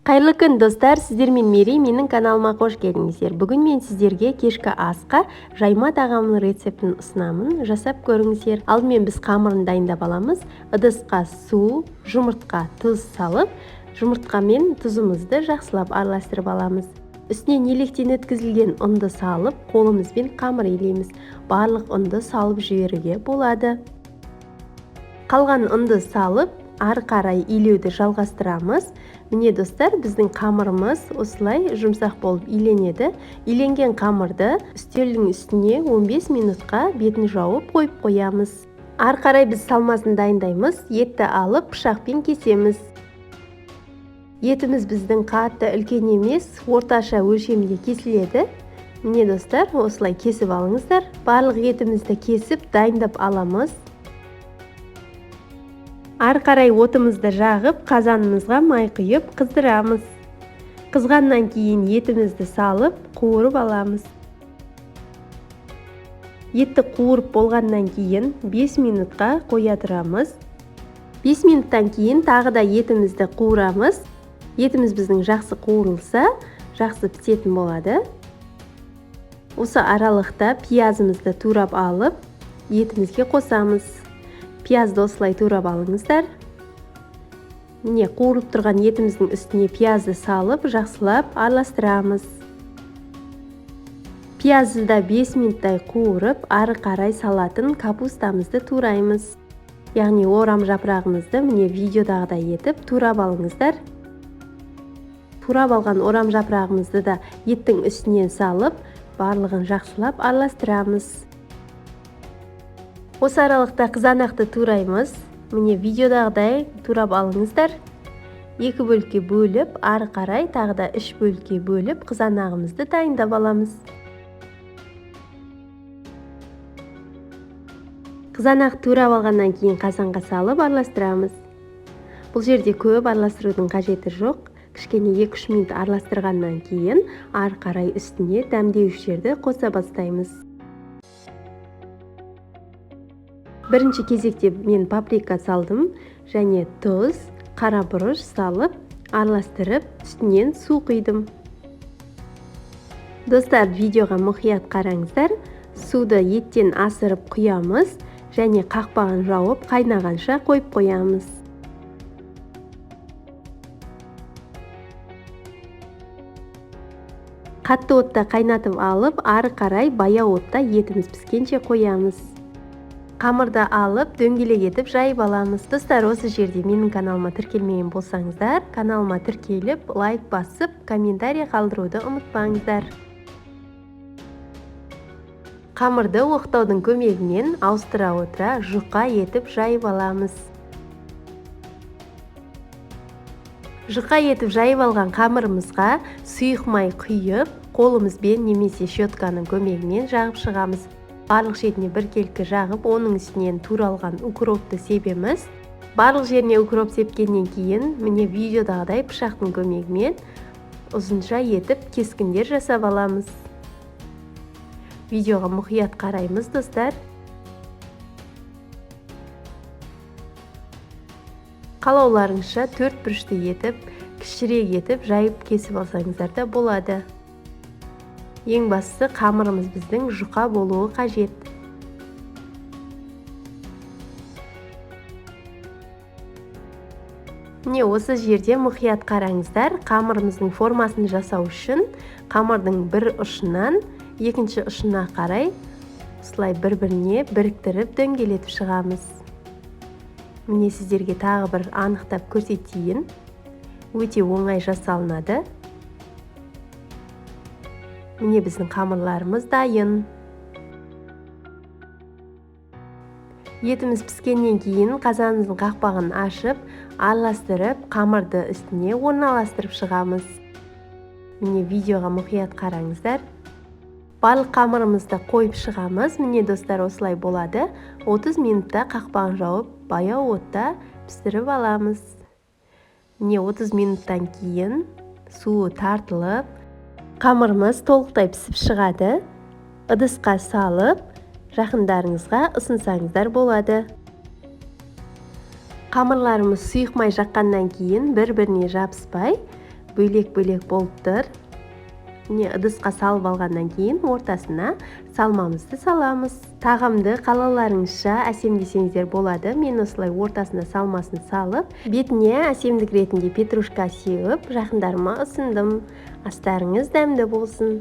Қайырлы күн, достар! Сіздермен Мерей, менің каналыма қош келдіңіздер. Бүгін мен сіздерге кешкі асқа жайма тағамының рецептін ұсынамын. Жасап көріңіздер. Алдымен біз қамырын дайындап аламыз. Ыдысқа су, жұмыртқа, тұз салып, жұмыртқа мен тұзымызды жақсылап араластырып аламыз. Үстіне електен өткізілген ұнды салып, қолымызбен қамыр илейміз. Барлық ұнды салып жіберуге болады. Қалған ұнды салып, ары қарай илеуді жалғастырамыз. Міне, достар, біздің қамырымыз осылай жұмсақ болып иленеді. Иленген қамырды үстелдің үстіне 15 минутқа бетін жауып қойып қоямыз. Ары қарай біз салмасын дайындаймыз. Етті алып, пышақпен кесеміз. Етіміз біздің қатты үлкен емес, орташа өлшемде кесіледі. Міне, достар, осылай кесіп алыңыздар. Барлық етімізді кесіп дайындап аламыз. Ары қарай отымызды жағып, қазанымызға май құйып қыздырамыз. Қызғаннан кейін етімізді салып, қуырып аламыз. Етті қуырып болғаннан кейін 5 минутқа қоя тұрамыз. 5 минуттан кейін тағы да етімізді қуырамыз. Етіміз біздің жақсы қуырылса, жақсы пісетін болады. Осы аралықта пиязымызды турап алып, етімізге қосамыз. Пиязды осылай турап алыңыздар. Міне, қуырылып тұрған етіміздің үстіне пиязды салып, жақсылап араластырамыз. Пиязды да 5 минуттай қуырып, ары қарай салатын капустамызды тураймыз. Яғни орам жапырағымызды, міне, видеодағыдай етіп турап алыңыздар. Турап алған орам жапырағымызды да еттің үстінен салып, барлығын жақсылап араластырамыз. Осы аралықта қызанақты тураймыз. Міне, видеодағыдай турап алыңыздар. Екі бөлікке бөліп, ары қарай тағы да үш бөлікке бөліп, қызанағымызды дайындап аламыз. Қызанақ турап алғаннан кейін қазанға салып араластырамыз. Бұл жерде көп араластырудың қажеті жоқ. Кішкене 2-3 минут араластырғаннан кейін ары қарай үстіне дәмдеуіштерді қоса бастаймыз. Бірінші кезекте мен паприка салдым және тұз, қара бұрыш салып, араластырып, үстінен су құйдым. Достар, видеоға мұқият қараңыздар. Суды еттен асырып құямыз және қақпағын жауып, қайнағанша қойып қоямыз. Қатты отта қайнатып алып, ары қарай баяу отта етіміз піскенше қоямыз. Қамырды алып, дөңгелек етіп жайып аламыз. Достар, осы жерде менің каналыма тіркелмеген болсаңыздар, каналыма тіркеліп, лайк басып, комментарий қалдыруды ұмытпаңыздар. Қамырды оқтаудың көмегімен ауыстыра отыра жұқа етіп жайып аламыз. Жұқа етіп жайып алған қамырымызға сұйық май құйып, қолымызбен немесе щетканың көмегімен жағып шығамыз. Барлық шетіне біркелкі жағып, оның үстінен туралған укропты себеміз. Барлық жеріне укроп сепкеннен кейін, міне, видеодағыдай пышақтың көмегімен ұзынша етіп кескіндер жасап аламыз. Видеоға мұқият қараймыз, достар. Қалауларыңызша төрт бұрышты етіп, кішірек етіп жайып кесіп алсаңыздар да болады. Ең бастысы, қамырымыз біздің жұқа болуы қажет. Міне, осы жерде мұқият қараңыздар. Қамырымыздың формасын жасау үшін қамырдың бір ұшынан екінші ұшына қарай осылай бір-біріне біріктіріп, дөңгелетіп шығамыз. Міне, сіздерге тағы бір анықтап көрсетейін. Өте оңай жасалынады. Міне, біздің қамырларымыз дайын. Етіміз піскеннен кейін қазанымыздың қақпағын ашып, араластырып, қамырды үстіне орналастырып шығамыз. Міне, видеоға мұқият қараңыздар. Барлық қамырымызды қойып шығамыз. Міне, достар, осылай болады. 30 минутта қақпағын жауып, баяу отта пісіріп аламыз. Міне, 30 минуттан кейін суы тартылып, қамырымыз толықтай пісіп шығады. Ыдысқа салып, жақындарыңызға ұсынсаңыздар болады. Қамырларымыз сұйық май жаққаннан кейін бір-біріне жабыспай, Бөлек-бөлек болып тұр. Міне, ыдысқа салып алғаннан кейін ортасына салмамызды саламыз. Тағамды қалауларыңызша әсемдесеңіздер болады. Мен осылай ортасына салмасын салып, бетіне әсемдік ретінде петрушка сеуіп, жақындарыма ұсындым. Астарыңыз дәмді болсын!